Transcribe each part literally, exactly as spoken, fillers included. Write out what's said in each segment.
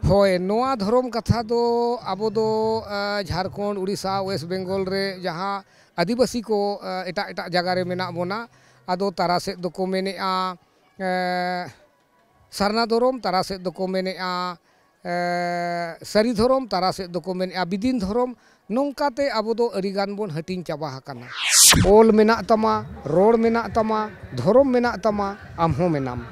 ᱦᱳᱭ, ᱱᱚᱣᱟ ᱫᱷᱚᱨᱚᱢ ᱠᱟᱛᱷᱟ ᱫᱚ ᱟᱵᱚ ᱫᱚ, ᱮ, ᱡᱷᱟᱲᱠᱷᱚᱸᱰ, ᱩᱲᱤᱥᱥᱟ, ᱳᱭᱮᱥᱴ ᱵᱮᱝᱜᱚᱞ ᱨᱮ ᱡᱟᱦᱟᱸ ᱟᱹᱫᱤᱵᱟᱹᱥᱤ ᱠᱚ, ᱮ, ᱮᱴᱟᱜ ᱮᱴᱟᱜ ᱡᱟᱭᱜᱟ ᱨᱮ ᱢᱮᱱᱟᱜ ᱵᱚᱱᱟ, ᱟᱫᱚ ᱛᱟᱨᱟ ᱥᱮᱫ ᱫᱚᱠᱚ ᱢᱮᱱᱮᱜᱼᱟ, ᱮ, ᱥᱟᱨᱱᱟ ᱫᱷᱚᱨᱚᱢ, ᱛᱟᱨᱟ ᱥᱮᱫ ᱫᱚᱠᱚ ᱢᱮᱱᱮᱜᱼᱟ, ᱮ, ᱥᱟᱹᱨᱤ ᱫᱷᱚᱨᱚᱢ, ᱛᱟᱨᱟ ᱥᱮᱫ ᱫᱚᱠᱚ ᱢᱮᱱᱮᱜᱼᱟ ᱵᱤᱫᱤᱱ ᱫᱷᱚᱨᱚᱢ᱾ ᱱᱚᱝᱠᱟᱛᱮ ᱟᱵᱚ ᱫᱚ ᱟᱹᱰᱤᱜᱟᱱ ᱵᱚᱱ ᱦᱟᱹᱴᱤᱧ ᱪᱟᱵᱟ ᱟᱠᱟᱱᱟ᱾ ᱚᱞ ᱢᱮᱱᱟᱜ ᱛᱟᱢᱟ, ᱨᱚᱲ ᱢᱮᱱᱟᱜ ᱛᱟᱢᱟ, ᱫᱷᱚᱨᱚᱢ ᱢᱮᱱᱟᱜ ᱛᱟᱢᱟ, ᱟᱢ ᱦᱚᱸ ᱢᱮᱱᱟᱢ᱾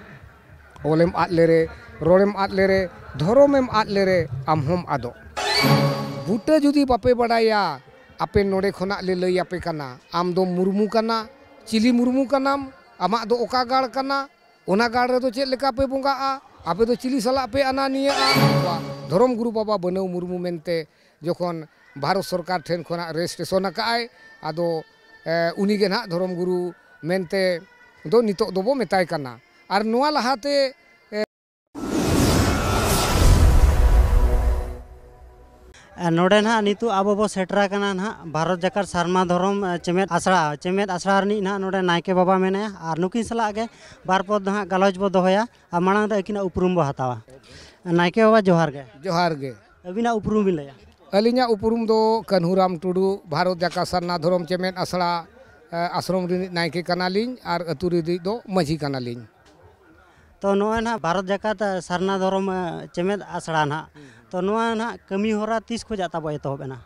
ᱚᱞᱮᱢ ᱟᱫ ᱞᱮᱨᱮ, ᱨᱚᱲᱮᱢ ᱟᱫ ᱞᱮᱨᱮ, ᱫᱷᱚᱨᱚᱢᱮᱢ ᱟᱫ ᱞᱮᱨᱮ, ᱟᱢ ᱦᱚᱸᱢ ᱟᱫᱚᱜ᱾ ᱵᱩᱴᱟᱹ ᱡᱩᱫᱤ ᱵᱟᱯᱮ ᱵᱟᱰᱟᱭᱟ, ᱟᱯᱮ ᱱᱚᱰᱮ ᱠᱷᱚᱱᱟᱜ ᱞᱮ ᱞᱟᱹᱭ ᱟᱯᱮ ᱠᱟᱱᱟ᱾ ᱟᱢ ᱫᱚ ᱢᱩᱨᱢᱩ ᱠᱟᱱᱟ, ᱪᱤᱞᱤ ᱢᱩᱨᱢᱩ ᱠᱟᱱᱟᱢ? ᱟᱢᱟᱜ ᱫᱚ ᱚᱠᱟ ᱜᱟᱲ ᱠᱟᱱᱟ? ᱚᱱᱟ ᱜᱟᱲ ᱨᱮᱫᱚ ᱪᱮᱫ ᱞᱮᱠᱟ ᱯᱮ ᱵᱚᱸᱜᱟᱜᱼᱟ? ᱟᱯᱮ ᱫᱚ ᱪᱤᱞᱤ ᱥᱟᱞᱟᱜ ᱯᱮ ᱟᱱᱟ ᱱᱤᱭᱟᱹᱜᱼᱟ? ᱫᱷᱚᱨᱚᱢ ᱜᱩᱨᱩ ᱵᱟᱵᱟ ᱵᱟᱹᱱᱟᱹᱣ ᱢᱩᱨᱢᱩ ᱢᱮᱱᱛᱮ ᱡᱚᱠᱷᱚᱱ ᱵᱷᱟᱨᱚᱛ ᱥᱚᱨᱠᱟᱨ ᱴᱷᱮᱱ ᱠᱷᱚᱱᱟᱜ ᱨᱮᱡᱤᱥᱴᱨᱮᱥᱚᱱ ᱟᱠᱟᱫᱼᱟᱭ, ᱟᱫᱚ, ᱮ, ᱩᱱᱤ ᱜᱮ ᱱᱟᱦᱟᱜ ᱫᱷᱚᱨᱚᱢ ᱜᱩᱨᱩ ᱢᱮᱱᱛᱮ ᱫᱚ ᱱᱤᱛᱚᱜ ᱫᱚᱵᱚ ᱢᱮᱛᱟᱭ ᱠᱟᱱᱟ᱾ ᱟᱨ ᱱᱚᱣᱟ ᱞᱟᱦᱟᱛᱮ, ᱮ, ᱱᱚᱰᱮ ᱱᱟᱦᱟᱜ ᱱᱤᱛᱚᱜ ᱟᱵᱚ ᱵᱚ ᱥᱮᱴᱮᱨ ᱟᱠᱟᱱᱟ ᱱᱟᱦᱟᱜ ᱵᱷᱟᱨᱚᱛ ᱡᱟᱠᱟᱛ ᱥᱟᱨᱱᱟ ᱫᱷᱚᱨᱚᱢ, ᱮ, ᱪᱮᱢᱮᱫ ᱟᱥᱲᱟ, ᱪᱮᱢᱮᱫ ᱟᱥᱲᱟ ᱨᱤᱱᱤᱡ ᱱᱟᱦᱟᱜ ᱱᱚᱰᱮ ᱱᱟᱭᱠᱮ ᱵᱟᱵᱟ ᱢᱮᱱᱟᱭᱟ ᱟᱨ ᱱᱩᱠᱤᱱ ᱥᱟᱞᱟᱜ ᱜᱮ ᱵᱟᱨ ᱯᱚᱫ ᱱᱟᱦᱟᱜ ᱜᱟᱞᱚᱪ ᱵᱚ ᱫᱚᱦᱚᱭᱟ᱾ ᱟᱨ ᱢᱟᱲᱟᱝ ᱨᱮ ᱟᱹᱠᱤᱱᱟᱜ ᱩᱯᱨᱩᱢ ᱵᱚ ᱦᱟᱛᱟᱣᱟ᱾ ᱱᱟᱭᱠᱮ ᱵᱟᱵᱟ, ᱡᱚᱦᱟᱨ ᱜᱮ᱾ ᱡᱚᱦᱟᱨ ᱜᱮ᱾ ᱟᱹᱵᱤᱱᱟᱜ ᱩᱯᱨᱩᱢ ᱵᱤᱱ ᱞᱟᱹᱭᱟ? ᱟᱹᱞᱤᱧᱟᱜ ᱩᱯᱨᱩᱢ ᱫᱚ ᱠᱟᱹᱱᱦᱩᱨᱟᱢ ᱴᱩᱰᱩ, ᱵᱷᱟᱨᱚᱛ ᱡᱟᱠᱟᱛ ᱥᱟᱨᱱᱟ ᱫᱷᱚᱨᱚᱢ ᱪᱮᱢᱮᱫ ᱟᱥᱲᱟ, ᱮ, ᱟᱥᱨᱚᱢ ᱨᱤᱱᱤᱡ ᱱᱟᱭᱠᱮ ᱠᱟᱱᱟᱞᱤᱧ ᱟᱨ ᱟᱹᱛᱩ ᱨᱤᱱᱤᱡ ᱫᱚ ᱢᱟᱹᱡᱷᱤ ᱠᱟᱱᱟᱞᱤᱧ᱾ ᱛᱚ, ᱱᱚᱜᱼᱚᱭ ᱱᱟᱦᱟᱜ ᱵᱷᱟᱨᱚᱛ ᱡᱟᱠᱟᱛ ᱥᱟᱨᱱᱟ ᱫᱷᱚᱨᱚᱢ, ᱮ, ᱪᱮᱢᱮᱫ ᱟᱥᱲᱟ ᱱᱟᱦᱟᱜ, ᱛᱚ, ᱱᱚᱣᱟ ᱱᱟᱦᱟᱜ ᱠᱟᱹᱢᱤ ᱦᱚᱨᱟ ᱛᱤᱥ ᱠᱷᱚᱱᱟᱜ ᱛᱟᱵᱚ ᱮᱛᱚᱦᱚᱵ ᱮᱱᱟ?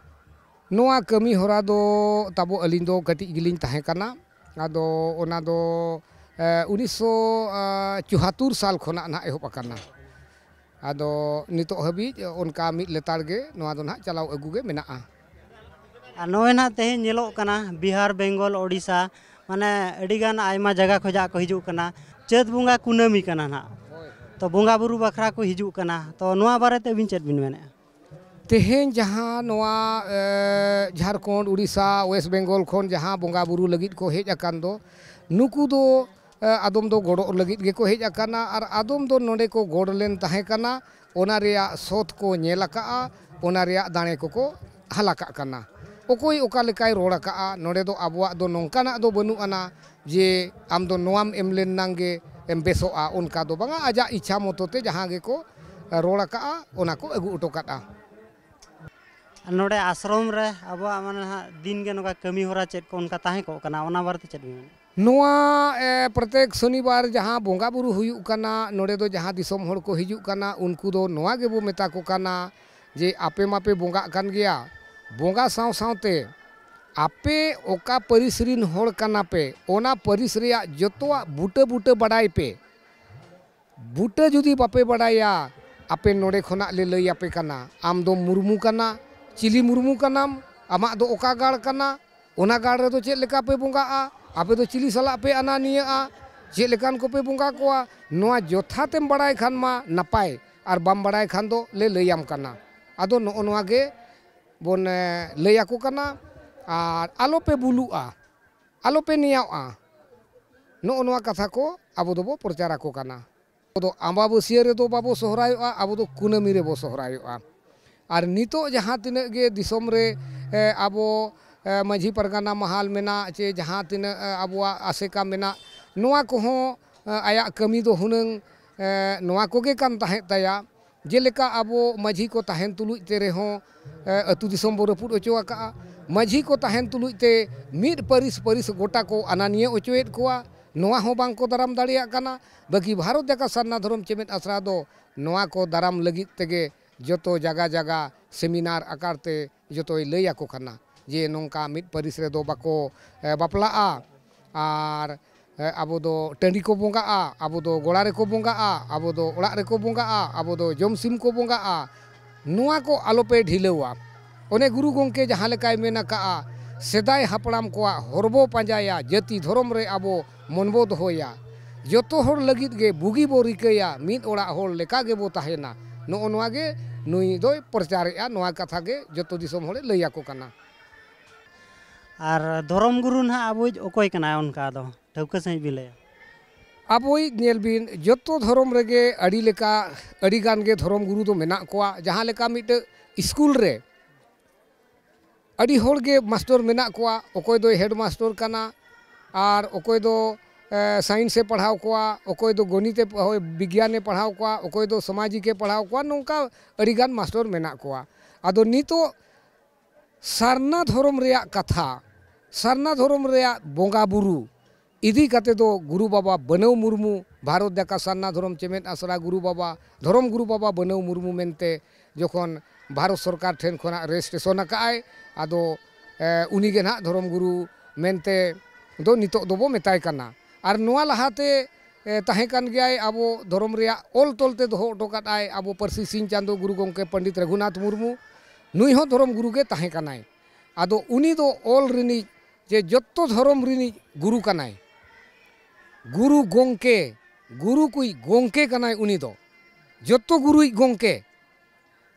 ᱱᱚᱣᱟ ᱠᱟᱹᱢᱤ ᱦᱚᱨᱟ ᱫᱚ ᱛᱟᱵᱚ, ᱟᱹᱞᱤᱧ ᱫᱚ ᱠᱟᱹᱴᱤᱡ ᱜᱮᱞᱤᱧ ᱛᱟᱦᱮᱸ ᱠᱟᱱᱟ, ᱟᱫᱚ ᱚᱱᱟ ᱫᱚ, ᱮ, ᱩᱱᱤᱥᱥᱚ ᱪᱩᱣᱟᱛᱛᱳᱨ ᱥᱟᱞ ᱠᱷᱚᱱᱟᱜ ᱱᱟᱦᱟᱜ ᱮᱦᱚᱵ ᱟᱠᱟᱱᱟ᱾ ᱟᱫᱚ ᱱᱤᱛᱚᱜ ᱦᱟᱹᱵᱤᱡ ᱚᱱᱠᱟ ᱢᱤᱫ ᱞᱮᱛᱟᱲ ᱜᱮ ᱱᱚᱣᱟ ᱫᱚ ᱱᱟᱦᱟᱜ ᱪᱟᱞᱟᱣ ᱟᱹᱜᱩ ᱜᱮ ᱢᱮᱱᱟᱜᱼᱟ᱾ ᱟᱨ ᱱᱚᱜᱼᱚᱭ ᱱᱟᱦᱟᱜ ᱛᱮᱦᱮᱧ ᱧᱮᱞᱚᱜ ᱠᱟᱱᱟ, ᱵᱤᱦᱟᱨ, ᱵᱮᱝᱜᱚᱞ, ᱳᱰᱤᱥᱟ, ᱢᱟᱱᱮ ᱟᱹᱰᱤᱜᱟᱱ ᱟᱭᱢᱟ ᱡᱟᱭᱜᱟ ᱠᱷᱚᱱᱟᱜ ᱠᱚ ᱦᱤᱡᱩᱜ ᱠᱟᱱᱟ᱾ ᱪᱟᱹᱛ ᱵᱚᱸᱜᱟ ᱠᱩᱱᱟᱹᱢᱤ ᱠᱟᱱᱟ ᱱᱟᱦᱟᱜ, ᱛᱚ ᱵᱚᱸᱜᱟ ᱵᱩᱨᱩ ᱵᱟᱠᱷᱨᱟ ᱠᱚ ᱦᱤᱡᱩᱜ ᱠᱟᱱᱟ, ᱛᱚ ᱱᱚᱣᱟ ᱵᱟᱨᱮᱛᱮ ᱟᱹᱵᱤᱱ ᱪᱮᱫ ᱵᱤᱱ ᱢᱮᱱᱮᱫᱼᱟ? ᱛᱮᱦᱮᱧ ᱡᱟᱦᱟᱸ ᱱᱚᱣᱟ, ᱮ, ᱡᱷᱟᱲᱠᱷᱚᱸᱰ, ᱩᱲᱤᱥᱥᱟ, ᱳᱭᱮᱥᱴ ᱵᱮᱝᱜᱚᱞ ᱠᱷᱚᱱ ᱡᱟᱦᱟᱸ ᱵᱚᱸᱜᱟ ᱵᱩᱨᱩ ᱞᱟᱹᱜᱤᱫ ᱠᱚ ᱦᱮᱡ ᱟᱠᱟᱱ ᱫᱚ, ᱱᱩᱠᱩ ᱫᱚ, ᱮ, ᱟᱫᱚᱢ ᱫᱚ ᱜᱚᱲᱚᱜ ᱞᱟᱹᱜᱤᱫ ᱜᱮᱠᱚ ᱦᱮᱡ ᱟᱠᱟᱱᱟ ᱟᱨ ᱟᱫᱚᱢ ᱫᱚ ᱱᱚᱰᱮ ᱠᱚ ᱜᱚᱲ ᱞᱮᱱ ᱛᱟᱦᱮᱸ ᱠᱟᱱᱟ, ᱚᱱᱟ ᱨᱮᱭᱟᱜ ᱥᱚᱛ ᱠᱚ ᱧᱮᱞ ᱟᱠᱟᱜᱼᱟ, ᱚᱱᱟ ᱨᱮᱭᱟᱜ ᱫᱟᱲᱮ ᱠᱚᱠᱚ ᱦᱟᱞᱟ ᱠᱟᱜ ᱠᱟᱱᱟ᱾ ᱚᱠᱚᱭ ᱚᱠᱟ ᱞᱮᱠᱟᱭ ᱨᱚᱲ ᱟᱠᱟᱜᱼᱟ, ᱱᱚᱰᱮ ᱫᱚ ᱟᱵᱚᱣᱟᱜ ᱫᱚ ᱱᱚᱝᱠᱟᱱᱟᱜ ᱫᱚ ᱵᱟᱹᱱᱩᱜ ᱟᱱᱟ ᱡᱮ ᱟᱢ ᱫᱚ ᱱᱚᱣᱟᱢ ᱮᱢ ᱞᱮᱱ ᱱᱟᱝ ᱜᱮ ᱮᱢ ᱵᱮᱥᱚᱜᱼᱟ, ᱚᱱᱠᱟ ᱫᱚ ᱵᱟᱝᱟ᱾ ᱟᱡᱟᱜ ᱤᱪᱪᱷᱟ ᱢᱚᱛᱚ ᱛᱮ ᱡᱟᱦᱟᱸ ᱜᱮᱠᱚ ᱨᱚᱲ ᱟᱠᱟᱫᱼᱟ, ᱚᱱᱟ ᱠᱚ ᱟᱹᱜᱩ ᱦᱚᱴᱚ ᱠᱟᱫᱼᱟ᱾ ᱟᱨ ᱱᱚᱰᱮ ᱟᱥᱨᱚᱢ ᱨᱮ ᱟᱵᱚᱣᱟᱜ ᱢᱟᱱᱮ ᱦᱟᱸᱜ ᱫᱤᱱ ᱜᱮ ᱱᱚᱝᱠᱟ ᱠᱟᱹᱢᱤ ᱦᱚᱨᱟ ᱪᱮᱫ ᱠᱚ ᱚᱱᱠᱟ ᱛᱟᱦᱮᱸ ᱠᱚᱜ ᱠᱟᱱᱟ, ᱚᱱᱟ ᱵᱟᱨᱮᱛᱮ ᱪᱮᱫ ᱵᱤᱱ ᱢᱮᱱᱟ? ᱱᱚᱣᱟ ᱮ, ᱯᱨᱚᱛᱮᱠ ᱥᱚᱱᱤᱵᱟᱨ ᱡᱟᱦᱟᱸ ᱵᱚᱸᱜᱟ ᱵᱩᱨᱩ ᱦᱩᱭᱩᱜ ᱠᱟᱱᱟ, ᱱᱚᱰᱮ ᱫᱚ ᱡᱟᱦᱟᱸ ᱫᱤᱥᱚᱢ ᱦᱚᱲ ᱠᱚ ᱦᱤᱡᱩᱜ ᱠᱟᱱᱟ, ᱩᱱᱠᱩ ᱫᱚ ᱱᱚᱣᱟ ᱜᱮᱵᱚ ᱢᱮᱛᱟ ᱠᱚ ᱠᱟᱱᱟ ᱡᱮ ᱟᱯᱮ ᱢᱟᱯᱮ ᱵᱚᱸᱜᱟᱜ ᱠᱟᱱ ᱜᱮᱭᱟ, ᱵᱚᱸᱜᱟ ᱥᱟᱶ ᱥᱟᱶᱛᱮ ᱟᱯᱮ ᱚᱠᱟ ᱯᱟᱹᱨᱤᱥ ᱨᱤᱱ ᱦᱚᱲ ᱠᱟᱱᱟ ᱯᱮ, ᱚᱱᱟ ᱯᱟᱹᱨᱤᱥ ᱨᱮᱭᱟᱜ ᱡᱚᱛᱚᱣᱟᱜ ᱵᱩᱴᱟᱹ ᱵᱩᱴᱟᱹ ᱵᱟᱰᱟᱭ ᱯᱮ᱾ ᱵᱩᱴᱟᱹ ᱡᱩᱫᱤ ᱵᱟᱯᱮ ᱵᱟᱰᱟᱭᱟ, ᱟᱯᱮ ᱱᱚᱰᱮ ᱠᱷᱚᱱᱟᱜ ᱞᱮ ᱞᱟᱹᱭ ᱟᱯᱮ ᱠᱟᱱᱟ᱾ ᱟᱢ ᱫᱚ ᱢᱩᱨᱢᱩ ᱠᱟᱱᱟ, ᱪᱤᱞᱤ ᱢᱩᱨᱢᱩ ᱠᱟᱱᱟᱢ, ᱟᱢᱟᱜ ᱫᱚ ᱚᱠᱟ ᱜᱟᱲ ᱠᱟᱱᱟ, ᱚᱱᱟ ᱜᱟᱲ ᱨᱮᱫᱚ ᱪᱮᱫ ᱞᱮᱠᱟ ᱯᱮ ᱵᱚᱸᱜᱟᱜᱼᱟ, ᱟᱯᱮ ᱫᱚ ᱪᱤᱞᱤ ᱥᱟᱞᱟᱜ ᱯᱮ ᱟᱱᱟᱱᱤᱭᱟᱹᱜᱼᱟ, ᱪᱮᱫ ᱞᱮᱠᱟᱱ ᱠᱚᱯᱮ ᱵᱚᱸᱜᱟ ᱠᱚᱣᱟ, ᱱᱚᱣᱟ ᱡᱚᱛᱷᱟᱛᱮᱢ ᱵᱟᱲᱟᱭ ᱠᱷᱟᱱ ᱢᱟ ᱱᱟᱯᱟᱭ, ᱟᱨ ᱵᱟᱢ ᱵᱟᱲᱟᱭ ᱠᱷᱟᱱ ᱫᱚ ᱞᱮ ᱞᱟᱹᱭᱟᱢ ᱠᱟᱱᱟ᱾ ᱟᱫᱚ ᱱᱚᱜᱼᱚ ᱱᱚᱣᱟ ᱜᱮ ᱵᱚᱱ ᱮ, ᱞᱟᱹᱭ ᱟᱠᱚ ᱠᱟᱱᱟ, ᱟᱨ ᱟᱞᱚ ᱯᱮ ᱵᱩᱞᱩᱜᱼᱟ, ᱟᱞᱚ ᱯᱮ ᱱᱮᱭᱟᱣᱜᱼᱟ᱾ ᱱᱚᱜᱼᱚ ᱱᱚᱣᱟ ᱠᱟᱛᱷᱟ ᱠᱚ ᱟᱵᱚ ᱫᱚᱵᱚ ᱯᱨᱚᱪᱟᱨ ᱟᱠᱚ ᱠᱟᱱᱟ᱾ ᱟᱵᱚ ᱫᱚ ᱟᱢᱵᱟᱵᱟᱹᱥᱭᱟᱹ ᱨᱮᱫᱚ ᱵᱟᱵᱚ ᱥᱚᱦᱨᱟᱭᱚᱜᱼᱟ, ᱟᱵᱚ ᱫᱚ ᱠᱩᱱᱟᱹᱢᱤ ᱨᱮᱵᱚ ᱥᱚᱦᱨᱟᱭᱚᱜᱼᱟ᱾ ᱟᱨ ᱱᱤᱛᱚᱜ ᱡᱟᱦᱟᱸ ᱛᱤᱱᱟᱹᱜ ᱜᱮ ᱫᱤᱥᱚᱢ ᱨᱮ ᱮ, ᱟᱵᱚ ᱮ, ᱢᱟᱹᱡᱷᱤ ᱯᱟᱨᱜᱟᱱᱟ ᱢᱟᱦᱟᱞ ᱢᱮᱱᱟᱜ, ᱪᱮ ᱡᱟᱦᱟᱸ ᱛᱤᱱᱟᱹᱜ ᱮ, ᱟᱵᱚᱣᱟᱜ ᱟᱥᱮᱠᱟ ᱢᱮᱱᱟᱜ, ᱱᱚᱣᱟ ᱠᱚᱦᱚᱸ ᱮ, ᱟᱭᱟᱜ ᱠᱟᱹᱢᱤ ᱫᱚ ᱦᱩᱱᱟᱹᱝ ᱮ, ᱱᱚᱣᱟ ᱠᱚᱜᱮ ᱠᱟᱱ ᱛᱟᱦᱮᱸᱫ ᱛᱟᱭᱟ᱾ ᱡᱮᱞᱮᱠᱟ ᱟᱵᱚ ᱢᱟᱹᱡᱷᱤ ᱠᱚ ᱛᱟᱦᱮᱱ ᱛᱩᱞᱩᱡ ᱛᱮ ᱨᱮᱦᱚᱸ ᱮ, ᱟᱹᱛᱩ ᱫᱤᱥᱚᱢ ᱵᱚ ᱨᱟᱹᱯᱩᱫ ᱚᱪᱚ ᱟᱠᱟᱫᱼᱟ᱾ ᱢᱟᱹᱡᱷᱤ ᱠᱚ ᱛᱟᱦᱮᱱ ᱛᱩᱞᱩᱡ ᱛᱮ ᱢᱤᱫ ᱯᱟᱹᱨᱤᱥ ᱯᱟᱹᱨᱤᱥ ᱜᱚᱴᱟ ᱠᱚ ᱟᱱᱟᱱᱤᱭᱟᱹ ᱚᱪᱚᱭᱮᱫ ᱠᱚᱣᱟ, ᱱᱚᱣᱟ ᱦᱚᱸ ᱵᱟᱝ ᱠᱚ ᱫᱟᱨᱟᱢ ᱫᱟᱲᱮᱭᱟᱜ ᱠᱟᱱᱟ᱾ ᱵᱟᱹᱠᱤ ᱵᱷᱟᱨᱚᱛ ᱡᱟᱠᱟᱛ ᱥᱟᱨᱱᱟ ᱫᱷᱚᱨᱚᱢ ᱪᱮᱢᱮᱫ ᱟᱥᱲᱟ ᱫᱚ ᱱᱚᱣᱟ ᱠᱚ ᱫᱟᱨᱟᱢ ᱞᱟᱹᱜᱤᱫ ᱛᱮᱜᱮ ᱡᱚᱛᱚ ᱡᱟᱜᱟ ᱡᱟᱜᱟ ᱥᱮᱢᱤᱱᱟᱨ ᱟᱠᱟᱨ ᱛᱮ ᱡᱚᱛᱚᱭ ᱞᱟᱹᱭ ᱟᱠᱚ ᱠᱟᱱᱟ ᱡᱮ ᱱᱚᱝᱠᱟ ᱢᱤᱫ ᱯᱟᱹᱨᱤᱥ ᱨᱮᱫᱚ ᱵᱟᱠᱚ ᱮ, ᱵᱟᱯᱞᱟᱜᱼᱟ, ᱟᱨ ᱮ, ᱟᱵᱚ ᱫᱚ ᱴᱟᱺᱰᱤ ᱠᱚ ᱵᱚᱸᱜᱟᱜᱼᱟ, ᱟᱵᱚ ᱫᱚ ᱜᱚᱲᱟ ᱨᱮᱠᱚ ᱵᱚᱸᱜᱟᱜᱼᱟ, ᱟᱵᱚ ᱫᱚ ᱚᱲᱟᱜ ᱨᱮᱠᱚ ᱵᱚᱸᱜᱟᱜᱼᱟ, ᱟᱵᱚ ᱫᱚ ᱡᱚᱢ ᱥᱤᱢ ᱠᱚ ᱵᱚᱸᱜᱟᱜᱼᱟ᱾ ᱱᱚᱣᱟ ᱠᱚ ᱟᱞᱚᱯᱮ ᱰᱷᱤᱞᱟᱹᱣᱟ᱾ ᱚᱱᱮ ᱜᱩᱨᱩ ᱜᱚᱢᱠᱮ ᱡᱟᱦᱟᱸ ᱞᱮᱠᱟᱭ ᱢᱮᱱ ᱟᱠᱟᱫᱼᱟ, ᱥᱮᱫᱟᱭ ᱦᱟᱯᱲᱟᱢ ᱠᱚᱣᱟᱜ ᱦᱚᱨ ᱵᱚ ᱯᱟᱸᱡᱟᱭᱟ, ᱡᱟᱹᱛᱤ ᱫᱷᱚᱨᱚᱢ ᱨᱮ ᱟᱵᱚ ᱢᱚᱱ ᱵᱚ ᱫᱚᱦᱚᱭᱟ, ᱡᱚᱛᱚ ᱦᱚᱲ ᱞᱟᱹᱜᱤᱫ ᱜᱮ ᱵᱩᱜᱤ ᱵᱚ ᱨᱤᱠᱟᱹᱭᱟ, ᱢᱤᱫ ᱚᱲᱟᱜ ᱦᱚᱲ ᱞᱮᱠᱟ ᱜᱮᱵᱚ ᱛᱟᱦᱮᱱᱟ᱾ ᱱᱚᱜᱼᱚ ᱱᱚᱣᱟ ᱜᱮ ᱱᱩᱭ ᱫᱚᱭ ᱯᱨᱚᱪᱟᱨᱮᱜᱼᱟ, ᱱᱚᱣᱟ ᱠᱟᱛᱷᱟ ᱜᱮ ᱡᱚᱛᱚ ᱫᱤᱥᱚᱢ ᱦᱚᱲᱮ ᱞᱟᱹᱭ ᱟᱠᱚ ᱠᱟᱱᱟ᱾ ᱟᱨ ᱫᱷᱚᱨᱚᱢ ᱜᱩᱨᱩ ᱱᱟᱦᱟᱜ ᱟᱵᱚᱭᱤᱡ ᱚᱠᱚᱭ ᱠᱟᱱᱟᱭ, ᱚᱱᱠᱟ ᱫᱚ ᱴᱷᱟᱹᱣᱠᱟᱹ ᱥᱟᱺᱦᱤᱡ ᱵᱤᱱ ᱞᱟᱹᱭᱟ? ᱟᱵᱚᱭᱤᱡ ᱧᱮᱞ ᱵᱤᱱ, ᱡᱚᱛᱚ ᱫᱷᱚᱨᱚᱢ ᱨᱮᱜᱮ ᱟᱹᱰᱤ ᱞᱮᱠᱟ, ᱟᱹᱰᱤ ᱜᱟᱱ ᱜᱮ ᱫᱷᱚᱨᱚᱢ ᱜᱩᱨᱩ ᱫᱚ ᱢᱮᱱᱟᱜ ᱠᱚᱣᱟ᱾ ᱡᱟᱦᱟᱸ ᱞᱮᱠᱟ ᱢᱤᱫᱴᱟᱹᱝ ᱥᱠᱩᱞ ᱨᱮ ᱟᱹᱰᱤ ᱦᱚᱲ ᱜᱮ ᱢᱟᱥᱴᱚᱨ ᱢᱮᱱᱟᱜ ᱠᱚᱣᱟ, ᱚᱠᱚᱭ ᱫᱚᱭ ᱦᱮᱰ ᱢᱟᱥᱴᱚᱨ ᱠᱟᱱᱟ, ᱟᱨ ᱚᱠᱚᱭ ᱫᱚ ᱥᱟᱭᱮᱱᱥ ᱮ ᱯᱟᱲᱦᱟᱣ ᱠᱚᱣᱟ, ᱚᱠᱚᱭ ᱫᱚ ᱜᱚᱱᱤᱛ ᱮ, ᱦᱳᱭ, ᱵᱤᱜᱽᱜᱟᱱ ᱮ ᱯᱟᱲᱦᱟᱣ ᱠᱚᱣᱟ, ᱚᱠᱚᱭ ᱫᱚ ᱥᱟᱢᱟᱡᱤᱠ ᱮ ᱯᱟᱲᱦᱟᱣ ᱠᱚᱣᱟ, ᱱᱚᱝᱠᱟ ᱟᱹᱰᱤᱜᱟᱱ ᱢᱟᱥᱴᱚᱨ ᱢᱮᱱᱟᱜ ᱠᱚᱣᱟ᱾ ᱟᱫᱚ ᱱᱤᱛᱚᱜ ᱥᱟᱨᱱᱟ ᱫᱷᱚᱨᱚᱢ ᱨᱮᱭᱟᱜ ᱠᱟᱛᱷᱟ, ᱥᱟᱨᱱᱟ ᱫᱷᱚᱨᱚᱢ ᱨᱮᱭᱟᱜ ᱵᱚᱸᱜᱟ ᱵᱩᱨᱩ ᱤᱫᱤ ᱠᱟᱛᱮ ᱫᱚ ᱜᱩᱨᱩ ᱵᱟᱵᱟ ᱵᱟᱹᱱᱟᱹᱣ ᱢᱩᱨᱢᱩ, ᱵᱷᱟᱨᱚᱛ ᱡᱟᱠᱟᱛ ᱥᱟᱨᱱᱟ ᱫᱷᱚᱨᱚᱢ ᱪᱮᱢᱮᱫ ᱟᱥᱲᱟ ᱜᱩᱨᱩ ᱵᱟᱵᱟ, ᱫᱷᱚᱨᱚᱢ ᱜᱩᱨᱩ ᱵᱟᱵᱟ ᱵᱟᱹᱱᱟᱹᱣ ᱢᱩᱨᱢᱩ ᱢᱮᱱᱛᱮ ᱡᱚᱠᱷᱚᱱ ᱵᱷᱟᱨᱚᱛ ᱥᱚᱨᱠᱟᱨ ᱴᱷᱮᱱ ᱠᱷᱚᱱᱟᱜ ᱨᱮᱡᱤᱥᱴᱨᱮᱥᱚᱱ ᱟᱠᱟᱫᱼᱟᱭ, ᱟᱫᱚ, ᱮ, ᱩᱱᱤ ᱜᱮ ᱱᱟᱦᱟᱜ ᱫᱷᱚᱨᱚᱢ ᱜᱩᱨᱩ ᱢᱮᱱᱛᱮ ᱫᱚ ᱱᱤᱛᱚᱜ ᱫᱚᱵᱚ ᱢᱮᱛᱟᱭ ᱠᱟᱱᱟ᱾ ᱟᱨ ᱱᱚᱣᱟ ᱞᱟᱦᱟᱛᱮ, ᱮ, ᱛᱟᱦᱮᱸ ᱠᱟᱱ ᱜᱮᱭᱟᱭ, ᱟᱵᱚ ᱫᱷᱚᱨᱚᱢ ᱨᱮᱭᱟᱜ ᱚᱞ ᱛᱚᱞ ᱛᱮ ᱫᱚᱦᱚ ᱦᱚᱴᱚ ᱠᱟᱫ ᱟᱭ ᱟᱵᱚ ᱯᱟᱹᱨᱥᱤ ᱥᱤᱧ ᱪᱟᱸᱫᱳ ᱜᱩᱨᱩ ᱜᱚᱢᱠᱮ ᱯᱚᱱᱰᱤᱛ ᱨᱚᱜᱷᱩᱱᱟᱛᱷ ᱢᱩᱨᱢᱩ, ᱱᱩᱭ ᱦᱚᱸ ᱫᱷᱚᱨᱚᱢ ᱜᱩᱨᱩ ᱜᱮ ᱛᱟᱦᱮᱸ ᱠᱟᱱᱟᱭ᱾ ᱟᱫᱚ ᱩᱱᱤ ᱫᱚ ᱚᱞ ᱨᱤᱱᱤᱡ, ᱡᱮ ᱡᱚᱛᱚ ᱫᱷᱚᱨᱚᱢ ᱨᱤᱱᱤᱡ ᱜᱩᱨᱩ ᱠᱟᱱᱟᱭ, ᱜᱩᱨᱩ ᱜᱚᱢᱠᱮ, ᱜᱩᱨᱩ ᱠᱚᱭᱤᱡ ᱜᱚᱢᱠᱮ ᱠᱟᱱᱟᱭ ᱩᱱᱤ ᱫᱚ, ᱡᱚᱛᱚ ᱜᱩᱨᱩᱭᱤᱡ ᱜᱚᱢᱠᱮ᱾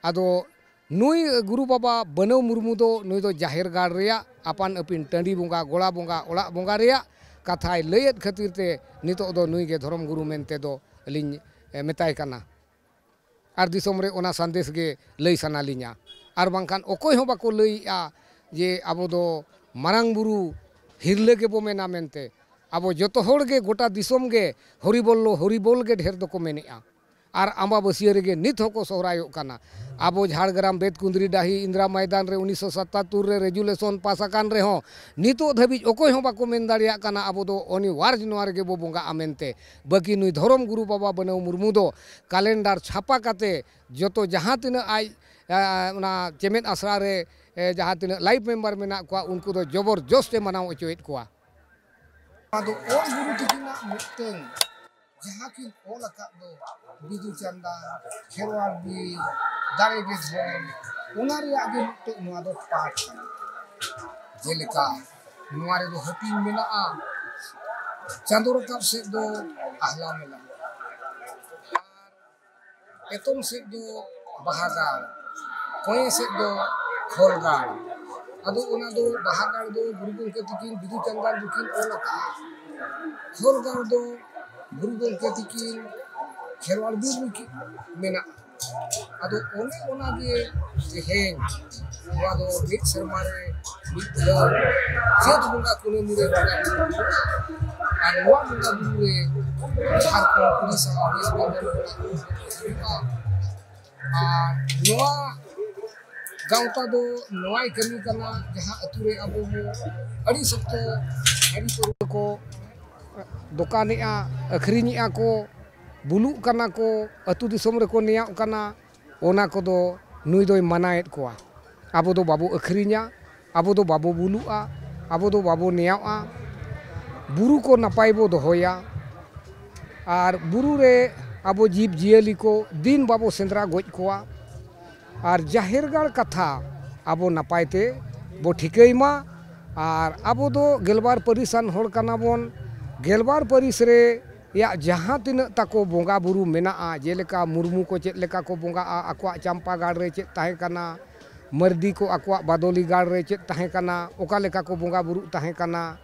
ᱟᱫᱚ ᱱᱩᱭ ᱜᱩᱨᱩ ᱵᱟᱵᱟ ᱵᱟᱹᱱᱟᱹᱣ ᱢᱩᱨᱢᱩ ᱫᱚ, ᱱᱩᱭ ᱫᱚ ᱡᱟᱦᱮᱨ ᱜᱟᱲ ᱨᱮᱭᱟᱜ ᱟᱯᱟᱱ ᱟᱹᱯᱤᱱ ᱴᱟᱺᱰᱤ ᱵᱚᱸᱜᱟ, ᱜᱚᱲᱟ ᱵᱚᱸᱜᱟ, ᱚᱲᱟᱜ ᱵᱚᱸᱜᱟ ᱨᱮᱭᱟᱜ ᱠᱟᱛᱷᱟᱭ ᱞᱟᱹᱭᱮᱫ ᱠᱷᱟᱹᱛᱤᱨ ᱛᱮ ᱱᱤᱛᱚᱜ ᱫᱚ ᱱᱩᱭ ᱜᱮ ᱫᱷᱚᱨᱚᱢ ᱜᱩᱨᱩ ᱢᱮᱱᱛᱮ ᱫᱚ ᱞᱤᱧ, ᱮ, ᱢᱮᱛᱟᱭ ᱠᱟᱱᱟ᱾ ᱟᱨ ᱫᱤᱥᱚᱢ ᱨᱮ ᱚᱱᱟ ᱥᱟᱸᱫᱮᱥ ᱜᱮ ᱞᱟᱹᱭ ᱥᱟᱱᱟ ᱞᱤᱧᱟ᱾ ᱟᱨ ᱵᱟᱝᱠᱷᱟᱱ ᱚᱠᱚᱭ ᱦᱚᱸ ᱵᱟᱠᱚ ᱞᱟᱹᱭᱮᱜᱼᱟ ᱡᱮ ᱟᱵᱚ ᱫᱚ ᱢᱟᱨᱟᱝ ᱵᱩᱨᱩ ᱦᱤᱨᱞᱟᱹ ᱜᱮᱵᱚ ᱢᱮᱱᱟ ᱢᱮᱱᱛᱮ᱾ ᱟᱵᱚ ᱡᱚᱛᱚ ᱦᱚᱲ ᱜᱮ, ᱜᱚᱴᱟ ᱫᱤᱥᱚᱢ ᱜᱮ ᱦᱚᱨᱤᱵᱚᱞ, ᱦᱚᱨᱤᱵᱚᱞ ᱜᱮ ᱰᱷᱮᱨ ᱫᱚᱠᱚ ᱢᱮᱱᱮᱜᱼᱟ᱾ ᱟᱨ ᱟᱢᱵᱟᱵᱟᱹᱥᱭᱟᱹ ᱨᱮᱜᱮ ᱱᱤᱛ ᱦᱚᱸᱠᱚ ᱥᱚᱦᱨᱟᱭᱚᱜ ᱠᱟᱱᱟ᱾ ᱟᱵᱚ ᱡᱷᱟᱲᱜᱨᱟᱢ ᱵᱮᱛᱠᱩᱸᱫᱽᱨᱤ ᱰᱟᱹᱦᱤ ᱤᱱᱫᱨᱟ ᱢᱚᱭᱫᱟᱱ ᱨᱮ ᱩᱱᱤᱥᱥᱚ ᱥᱟᱛᱟᱛᱛᱳᱨ ᱨᱮ ᱨᱮᱡᱩᱞᱮᱥᱚᱱ ᱯᱟᱥ ᱟᱠᱟᱱ ᱨᱮᱦᱚᱸ ᱱᱤᱛᱚᱜ ᱫᱷᱟᱹᱵᱤᱡ ᱚᱠᱚᱭ ᱦᱚᱸ ᱵᱟᱠᱚ ᱢᱮᱱ ᱫᱟᱲᱮᱭᱟᱜ ᱠᱟᱱᱟ ᱟᱵᱚ ᱫᱚ ᱚᱱᱤᱣᱟᱨᱡᱽ ᱱᱚᱣᱟ ᱨᱮᱜᱮ ᱵᱚ ᱵᱚᱸᱜᱟᱜᱼᱟ ᱢᱮᱱᱛᱮ᱾ ᱵᱟᱹᱠᱤ ᱱᱩᱭ ᱫᱷᱚᱨᱚᱢ ᱜᱩᱨᱩ ᱵᱟᱵᱟ ᱵᱟᱹᱱᱟᱹᱣ ᱢᱩᱨᱢᱩ ᱫᱚ ᱠᱟᱞᱮᱱᱰᱟᱨ ᱪᱷᱟᱯᱟ ᱠᱟᱛᱮ ᱡᱚᱛᱚ ᱡᱟᱦᱟᱸ ᱛᱤᱱᱟᱹᱜ ᱟᱡ, ᱟ, ᱚᱱᱟ ᱪᱮᱢᱮᱫ ᱟᱥᱲᱟ ᱨᱮ, ᱮ, ᱡᱟᱦᱟᱸ ᱛᱤᱱᱟᱹᱜ ᱞᱟᱭᱤᱯᱷ ᱢᱮᱢᱵᱟᱨ ᱢᱮᱱᱟᱜ ᱠᱚᱣᱟ, ᱩᱱᱠᱩ ᱫᱚ ᱡᱚᱵᱚᱨᱡᱚᱥ ᱮ ᱢᱟᱱᱟᱣ ᱦᱚᱪᱚᱭᱮᱫ ᱠᱚᱣᱟ᱾ ᱟᱫᱚ ᱚᱞ ᱜᱩᱨᱩ ᱛᱤᱠᱤᱱᱟᱜ ᱢᱤᱫᱴᱟᱹᱝ ᱡᱟᱦᱟᱸ ᱠᱤᱱ ᱚᱞ ᱟᱠᱟᱫ ᱫᱚ ᱵᱤᱫᱩ ᱪᱟᱸᱫᱟᱱ, ᱠᱷᱮᱨᱣᱟᱲ ᱵᱤᱨ, ᱫᱟᱲᱮ ᱜᱮ ᱫᱷᱚᱱ, ᱚᱱᱟ ᱨᱮᱭᱟᱜ ᱜᱮ ᱢᱤᱫᱴᱟᱹᱝ ᱱᱚᱣᱟ ᱫᱚ ᱯᱟᱴ ᱠᱟᱱᱟ᱾ ᱡᱮᱞᱮᱠᱟ ᱱᱚᱣᱟ ᱨᱮᱫᱚ ᱦᱟᱹᱴᱤᱧ ᱢᱮᱱᱟᱜᱼᱟ, ᱪᱟᱸᱫᱚ ᱨᱟᱠᱟᱵ ᱥᱮᱫ ᱫᱚ ᱟᱦᱞᱟ ᱢᱮᱞᱟ, ᱮᱛᱚᱢ ᱥᱮᱫ ᱫᱚ ᱵᱟᱦᱟ ᱜᱟᱲ, ᱠᱚᱸᱭᱮ ᱥᱮᱫ ᱫᱚ ᱠᱷᱚᱞ ᱜᱟᱲ᱾ ᱟᱫᱚ ᱚᱱᱟ ᱫᱚ ᱵᱟᱦᱟ ᱜᱟᱲ ᱫᱚ ᱜᱩᱨᱩ ᱜᱚᱢᱠᱮ ᱛᱤᱠᱤᱱ ᱵᱤᱫᱩ ᱪᱟᱸᱫᱟᱱ ᱫᱚᱠᱤᱱ ᱚᱞ ᱟᱠᱟᱫᱼᱟ, ᱠᱷᱚᱞ ᱜᱟᱲ ᱫᱚ ᱜᱩᱨᱩ ᱜᱚᱢᱠᱮ ᱛᱤᱠᱤᱱ ᱠᱷᱮᱨᱣᱟᱲ ᱵᱤᱨ ᱨᱮᱠᱤᱱ ᱢᱮᱱᱟᱜᱼᱟ᱾ ᱟᱫᱚ ᱚᱱᱮ ᱚᱱᱟᱜᱮ ᱛᱮᱦᱮᱧ ᱱᱚᱣᱟ ᱫᱚ ᱢᱤᱫ ᱥᱮᱨᱢᱟ ᱨᱮ ᱢᱤᱫ ᱫᱷᱟᱣ ᱪᱟᱹᱛ ᱵᱚᱸᱜᱟ ᱠᱩᱱᱟᱹᱢᱤ ᱨᱮ ᱵᱚᱸᱜᱟ ᱵᱩᱨᱩ ᱦᱩᱭᱩᱜᱼᱟ᱾ ᱟᱨ ᱱᱚᱣᱟ ᱵᱚᱸᱜᱟ ᱵᱩᱨᱩ ᱨᱮ ᱡᱷᱟᱲᱠᱷᱚᱸᱰ, ᱩᱲᱤᱥᱥᱟ, ᱣᱮᱥᱴ ᱵᱮᱝᱜᱚᱞ ᱦᱩᱭᱩᱜᱼᱟ᱾ ᱟᱨ ᱱᱚᱣᱟ ᱜᱟᱶᱛᱟ ᱫᱚ ᱱᱚᱣᱟᱭ ᱠᱟᱹᱢᱤ ᱠᱟᱱᱟ, ᱡᱟᱦᱟᱸ ᱟᱹᱛᱩ ᱨᱮ ᱟᱵᱚ ᱵᱚ ᱟᱹᱰᱤ ᱥᱚᱠᱛᱚ ᱦᱟᱺᱰᱤ ᱯᱟᱹᱣᱨᱟᱹ ᱠᱚ ᱫᱚᱠᱟᱱᱮᱜᱼᱟ, ᱟᱹᱠᱷᱨᱤᱧᱮᱜᱼᱟ ᱠᱚ, ᱵᱩᱞᱩᱜ ᱠᱟᱱᱟ ᱠᱚ, ᱟᱹᱛᱩ ᱫᱤᱥᱚᱢ ᱨᱮᱠᱚ ᱱᱮᱭᱟᱜ ᱠᱟᱱᱟ, ᱚᱱᱟ ᱠᱚᱫᱚ ᱱᱩᱭ ᱫᱚᱭ ᱢᱟᱱᱟᱭᱮᱫ ᱠᱚᱣᱟ᱾ ᱟᱵᱚ ᱫᱚ ᱵᱟᱵᱚ ᱟᱹᱠᱷᱨᱤᱧᱟ, ᱟᱵᱚ ᱫᱚ ᱵᱟᱵᱚ ᱵᱩᱞᱩᱜᱼᱟ, ᱟᱵᱚ ᱫᱚ ᱵᱟᱵᱚ ᱱᱮᱭᱟᱣᱜᱼᱟ᱾ ᱵᱩᱨᱩ ᱠᱚ ᱱᱟᱯᱟᱭ ᱵᱚ ᱫᱚᱦᱚᱭᱟ, ᱟᱨ ᱵᱩᱨᱩ ᱨᱮ ᱟᱵᱚ ᱡᱤᱵᱽ ᱡᱤᱭᱟᱹᱞᱤ ᱠᱚ ᱫᱤᱱ ᱵᱟᱵᱚ ᱥᱮᱸᱫᱽᱨᱟ ᱜᱚᱡ ᱠᱚᱣᱟ, ᱟᱨ ᱡᱟᱦᱮᱨ ᱜᱟᱲ ᱠᱟᱛᱷᱟ ᱟᱵᱚ ᱱᱟᱯᱟᱭ ᱛᱮ ᱵᱚ ᱴᱷᱤᱠᱟᱹᱭ ᱢᱟ᱾ ᱟᱨ ᱟᱵᱚ ᱫᱚ ᱜᱮᱞᱵᱟᱨ ᱯᱟᱹᱨᱤᱥᱟᱱ ᱦᱚᱲ ᱠᱟᱱᱟ ᱵᱚᱱ᱾ ᱜᱮᱞᱵᱟᱨ ᱯᱟᱹᱨᱤᱥ ᱨᱮ ᱭᱟᱜ ᱡᱟᱦᱟᱸ ᱛᱤᱱᱟᱹᱜ ᱛᱟᱠᱚ ᱵᱚᱸᱜᱟ ᱵᱩᱨᱩ ᱢᱮᱱᱟᱜᱼᱟ, ᱡᱮᱞᱮᱠᱟ ᱢᱩᱨᱢᱩ ᱠᱚ ᱪᱮᱫ ᱞᱮᱠᱟ ᱠᱚ ᱵᱚᱸᱜᱟᱜᱼᱟ, ᱟᱠᱚᱣᱟᱜ ᱪᱟᱢᱯᱟ ᱜᱟᱲ ᱨᱮ ᱪᱮᱫ ᱛᱟᱦᱮᱸ ᱠᱟᱱᱟ, ᱢᱟᱹᱨᱰᱤ ᱠᱚ ᱟᱠᱚᱣᱟᱜ ᱵᱟᱫᱚᱞᱤ ᱜᱟᱲ ᱨᱮ ᱪᱮᱫ ᱛᱟᱦᱮᱸ ᱠᱟᱱᱟ, ᱚᱠᱟ ᱞᱮᱠᱟ ᱠᱚ ᱵᱚᱸᱜᱟ ᱵᱩᱨᱩᱜ ᱛᱟᱦᱮᱸ ᱠᱟᱱᱟ,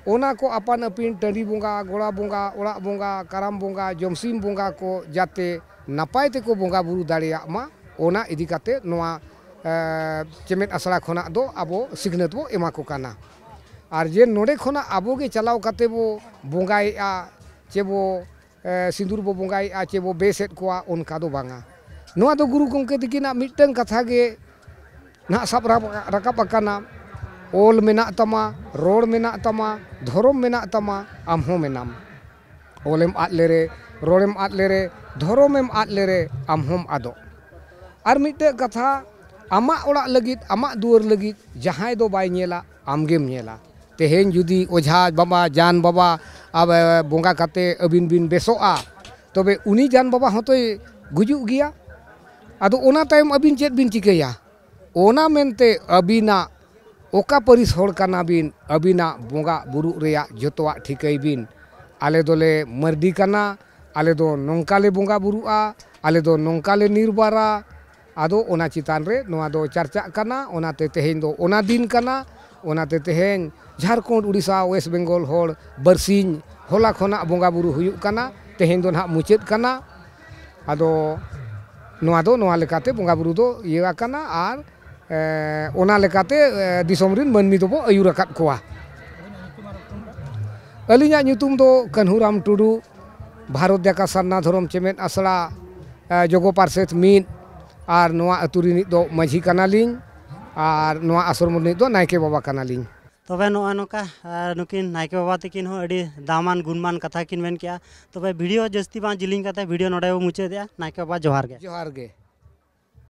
ᱚᱱᱟ ᱠᱚ ᱟᱯᱟᱱ ᱟᱹᱯᱤᱱ ᱴᱟᱺᱰᱤ ᱵᱚᱸᱜᱟ, ᱜᱚᱲᱟ ᱵᱚᱸᱜᱟ, ᱚᱲᱟᱜ ᱵᱚᱸᱜᱟ, ᱠᱟᱨᱟᱢ ᱵᱚᱸᱜᱟ, ᱡᱚᱢᱥᱤᱢ ᱵᱚᱸᱜᱟ ᱠᱚ ᱡᱟᱛᱮ ᱱᱟᱯᱟᱭ ᱛᱮᱠᱚ ᱵᱚᱸᱜᱟ ᱵᱩᱨᱩ ᱫᱟᱲᱮᱭᱟᱜ ᱢᱟ, ᱚᱱᱟ ᱤᱫᱤ ᱠᱟᱛᱮ ᱱᱚᱣᱟ, ᱮ, ᱪᱮᱢᱮᱫ ᱟᱥᱲᱟ ᱠᱷᱚᱱᱟᱜ ᱫᱚ ᱟᱵᱚ ᱥᱤᱠᱷᱱᱟᱹᱛ ᱵᱚ ᱮᱢᱟ ᱠᱚ ᱠᱟᱱᱟ᱾ ᱟᱨ ᱡᱮ ᱱᱚᱰᱮ ᱠᱷᱚᱱᱟᱜ ᱟᱵᱚ ᱜᱮ ᱪᱟᱞᱟᱣ ᱠᱟᱛᱮ ᱵᱚ ᱵᱚᱸᱜᱟᱭᱮᱜᱼᱟ, ᱪᱮ ᱵᱚ, ᱮ, ᱥᱤᱸᱫᱩᱨ ᱵᱚ ᱵᱚᱸᱜᱟᱭᱮᱜᱼᱟ, ᱪᱮ ᱵᱚ ᱵᱮᱥᱮᱫ ᱠᱚᱣᱟ, ᱚᱱᱠᱟ ᱫᱚ ᱵᱟᱝᱟ᱾ ᱱᱚᱣᱟ ᱫᱚ ᱜᱩᱨᱩ ᱜᱚᱢᱠᱮ ᱛᱤᱠᱤᱱᱟᱜ ᱢᱤᱫᱴᱟᱝ ᱠᱟᱛᱷᱟ ᱜᱮ ᱱᱟᱦᱟᱜ ᱥᱟᱵ ᱨᱟᱠᱟᱵ, ᱨᱟᱠᱟᱵ ᱟᱠᱟᱱᱟ, "ᱚᱞ ᱢᱮᱱᱟᱜ ᱛᱟᱢᱟ, ᱨᱚᱲ ᱢᱮᱱᱟᱜ ᱛᱟᱢᱟ, ᱫᱷᱚᱨᱚᱢ ᱢᱮᱱᱟᱜ ᱛᱟᱢᱟ, ᱟᱢ ᱦᱚᱸ ᱢᱮᱱᱟᱢ᱾ ᱚᱞᱮᱢ ᱟᱫ ᱞᱮᱨᱮ, ᱨᱚᱲᱮᱢ ᱟᱫ ᱞᱮᱨᱮ, ᱫᱷᱚᱨᱚᱢᱮᱢ ᱟᱫ ᱞᱮᱨᱮ, ᱟᱢ ᱦᱚᱸᱢ ᱟᱫᱚᱜ᱾" ᱟᱨ ᱢᱤᱫᱴᱮᱡ ᱠᱟᱛᱷᱟ, ᱟᱢᱟᱜ ᱚᱲᱟᱜ ᱞᱟᱹᱜᱤᱫ, ᱟᱢᱟᱜ ᱫᱩᱣᱟᱹᱨ ᱞᱟᱹᱜᱤᱫ ᱡᱟᱦᱟᱸᱭ ᱫᱚ ᱵᱟᱭ ᱧᱮᱞᱟ, ᱟᱢᱜᱮᱢ ᱧᱮᱞᱟ᱾ ᱛᱮᱦᱮᱧ ᱡᱩᱫᱤ ᱚᱡᱷᱟ ᱵᱟᱵᱟ, ᱡᱟᱱ ᱵᱟᱵᱟ, ᱟᱵ-, ᱵᱚᱸᱜᱟ ᱠᱟᱛᱮ ᱟᱹᱵᱤᱱ ᱵᱤᱱ ᱵᱮᱥᱚᱜᱼᱟ, ᱛᱚᱵᱮ ᱩᱱᱤ ᱡᱟᱱ ᱵᱟᱵᱟ ᱦᱚᱸᱛᱚᱭ ᱜᱩᱡᱩᱜ ᱜᱮᱭᱟ᱾ ᱟᱫᱚ ᱚᱱᱟ ᱛᱟᱭᱚᱢ ᱟᱹᱵᱤᱱ ᱪᱮᱫ ᱵᱤᱱ ᱪᱤᱠᱟᱹᱭᱟ? ᱚᱱᱟ ᱢᱮᱱᱛᱮ ᱟᱹᱵᱤᱱᱟᱜ ᱚᱠᱟ ᱯᱟᱹᱨᱤᱥ ᱦᱚᱲ ᱠᱟᱱᱟ ᱵᱤᱱ, ᱟᱹᱵᱤᱱᱟᱜ ᱵᱚᱸᱜᱟ ᱵᱩᱨᱩᱜ ᱨᱮᱭᱟᱜ ᱡᱚᱛᱚᱣᱟᱜ ᱴᱷᱤᱠᱟᱹᱭ ᱵᱤᱱ᱾ ᱟᱞᱮ ᱫᱚᱞᱮ ᱢᱟᱹᱨᱰᱤ ᱠᱟᱱᱟ, ᱟᱞᱮ ᱫᱚ ᱱᱚᱝᱠᱟ ᱞᱮ ᱵᱚᱸᱜᱟ ᱵᱩᱨᱩᱜᱼᱟ, ᱟᱞᱮ ᱫᱚ ᱱᱚᱝᱠᱟ ᱞᱮ ᱱᱤᱨᱵᱟᱨᱟ᱾ ᱟᱫᱚ ᱚᱱᱟ ᱪᱮᱛᱟᱱ ᱨᱮ ᱱᱚᱣᱟ ᱫᱚ ᱪᱟᱨᱪᱟᱜ ᱠᱟᱱᱟ, ᱚᱱᱟᱛᱮ ᱛᱮᱦᱮᱧ ᱫᱚ ᱚᱱᱟ ᱫᱤᱱ ᱠᱟᱱᱟ᱾ ᱚᱱᱟᱛᱮ ᱛᱮᱦᱮᱧ ᱡᱷᱟᱲᱠᱷᱚᱸᱰ, ᱩᱲᱤᱥᱥᱟ, ᱳᱭᱮᱥᱴ ᱵᱮᱝᱜᱚᱞ ᱦᱚᱲ ᱵᱟᱨᱥᱤᱧ ᱦᱚᱞᱟ ᱠᱷᱚᱱᱟᱜ ᱵᱚᱸᱜᱟ ᱵᱩᱨᱩ ᱦᱩᱭᱩᱜ ᱠᱟᱱᱟ, ᱛᱮᱦᱮᱧ ᱫᱚ ᱱᱟᱦᱟᱜ ᱢᱩᱪᱟᱹᱫ ᱠᱟᱱᱟ᱾ ᱟᱫᱚ ᱱᱚᱣᱟ ᱫᱚ ᱱᱚᱣᱟ ᱞᱮᱠᱟᱛᱮ ᱵᱚᱸᱜᱟ ᱵᱩᱨᱩ ᱫᱚ ᱤᱭᱟᱹ ᱟᱠᱟᱱᱟ, ᱟᱨ, ᱮ, ᱚᱱᱟ ᱞᱮᱠᱟᱛᱮ, ᱮ, ᱫᱤᱥᱚᱢ ᱨᱮᱱ ᱢᱟᱹᱱᱢᱤ ᱫᱚᱵᱚ ᱟᱹᱭᱩᱨ ᱟᱠᱟᱫ ᱠᱚᱣᱟ᱾ ᱟᱹᱞᱤᱧᱟᱜ ᱧᱩᱛᱩᱢ ᱫᱚ ᱠᱟᱹᱱᱦᱩᱨᱟᱢ ᱴᱩᱰᱩ, ᱵᱷᱟᱨᱚᱛ ᱡᱟᱠᱟᱛ ᱥᱟᱨᱱᱟ ᱫᱷᱚᱨᱚᱢ ᱪᱮᱢᱮᱫ ᱟᱥᱲᱟ, ᱮ, ᱡᱚᱜᱚ ᱯᱟᱨᱥᱮᱛ ᱢᱤᱫ, ᱟᱨ ᱱᱚᱣᱟ ᱟᱹᱛᱩ ᱨᱤᱱᱤᱡ ᱫᱚ ᱢᱟᱹᱡᱷᱤ ᱠᱟᱱᱟᱞᱤᱧ, ᱟᱨ ᱱᱚᱣᱟ ᱟᱥᱨᱚᱢ ᱨᱤᱱᱤᱡ ᱫᱚ ᱱᱟᱭᱠᱮ ᱵᱟᱵᱟ ᱠᱟᱱᱟᱞᱤᱧ᱾ ᱛᱚᱵᱮ ᱱᱚᱜᱼᱚᱭ ᱱᱚᱝᱠᱟ, ᱟᱨ ᱱᱩᱠᱤᱱ ᱱᱟᱭᱠᱮ ᱵᱟᱵᱟ ᱛᱟᱹᱠᱤᱱ ᱦᱚᱸ ᱟᱹᱰᱤ ᱫᱟᱢᱟᱱ ᱜᱩᱱᱢᱟᱱ ᱠᱟᱛᱷᱟ ᱠᱤᱱ ᱢᱮᱱ ᱠᱮᱜᱼᱟ᱾ ᱛᱚᱵᱮ ᱵᱷᱤᱰᱤᱭᱳ ᱡᱟᱹᱥᱛᱤ ᱵᱟᱝ ᱡᱤᱞᱤᱧ ᱠᱟᱛᱮ ᱵᱷᱤᱰᱤᱭᱳ ᱱᱚᱰᱮ ᱵᱚ ᱢᱩᱪᱟᱹᱫᱮᱜᱼᱟ᱾ ᱱᱟᱭᱠᱮ ᱵᱟᱵᱟ ᱡᱚᱦᱟᱨ ᱜᱮ᱾ ᱡᱚᱦᱟᱨ ᱜᱮ᱾